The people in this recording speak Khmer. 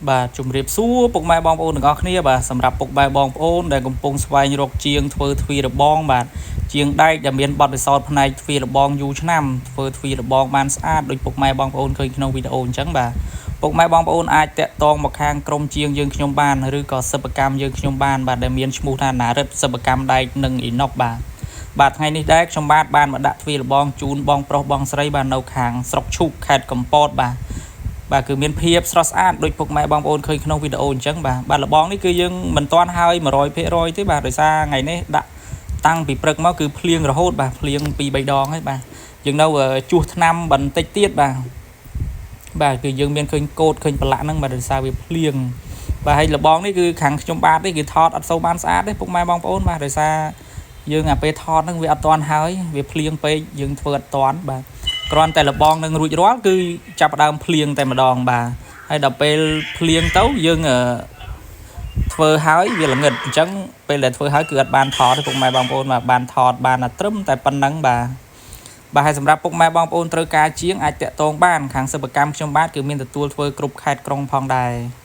បាទជំរាបសួរពុកម៉ែបងប្អូនទាំងអស់គ្នាបាទសម្រាប់ពុកម៉ែបងប្អូនដែលកំពុងស្វែងរកជាងធ្វើទ្វាររបងបាទជាងដែកដែលមានបទពិសោធន៍ផ្នែកទ្វាររបងយូរឆ្នាំធ្វើទ្វាររបងបានស្អាតដូចពុកម៉ែបងប្អូនឃើញក្នុងវីដេអូអញ្ចឹងបាទពុកម៉ែបងប្អូនអាចតាក់ទងមកខាងក្រុមជាងយើងខ្ញុំបានឬក៏សិប្បកម្មយើងខ្ញុំបានបាទដែលមានឈ្មោះថាណារិទ្ធសិប្បកម្មដែកនិងអ៊ីណុកបាទបាទថ្ងៃនេះដែរខ្ញុំបាទបានមកដាក់ទ្វាររបងជូនបងប្រុសបងស្រីបាទនៅខាងស្រុកឈូកខេត្តកំពតបាទ បាទគឺមានភាពស្រស់ស្អាតដូចពុកម៉ែបងប្អូនឃើញក្នុងវីដេអូអញ្ចឹងបាទបាទលបងនេះគឺយើងមិនទាន់ហើយ100%ទេបាទដោយសារថ្ងៃនេះដាក់តាំងពីព្រឹកមកគឺភ្លៀងរហូតបាទភ្លៀង2 3ដងហើយបាទយើងនៅជួសថ្នាំបន្តិចទៀតបាទបាទគឺយើងមានឃើញកោតឃើញប្រឡាក់ហ្នឹងបាទដោយសារវាភ្លៀងបាទហើយលបងនេះគឺខាងខ្ញុំបាទនេះគឺថតអត់សូវបានស្អាតទេពុកម៉ែបងប្អូនបាទដោយសារយើងអាពេលថតហ្នឹងវាអត់ទាន់ហើយវាភ្លៀងពេកយើងធ្វើអត់ទាន់បាទគ្រាន់តែលបងនឹងរួចរាល់គឺចាប់ផ្ដើមភ្លៀងតែម្ដងបាទហើយដល់ពេលភ្លៀងទៅយើងធ្វើហើយវាល្ងិតអញ្ចឹងពេលដែលធ្វើហើយគឺអត់បានថតទេពុកម៉ែបងប្អូនបាទបានថតបានតែត្រឹមតែប៉ុណ្ណឹងបាទបាទហើយសម្រាប់ពុកម៉ែបងប្អូនត្រូវការជាងអាចតាក់ទងបានខាងសិប្បកម្មខ្ញុំបាទគឺមានទទួលធ្វើគ្រប់ខេត្តក្រុងផងដែរ។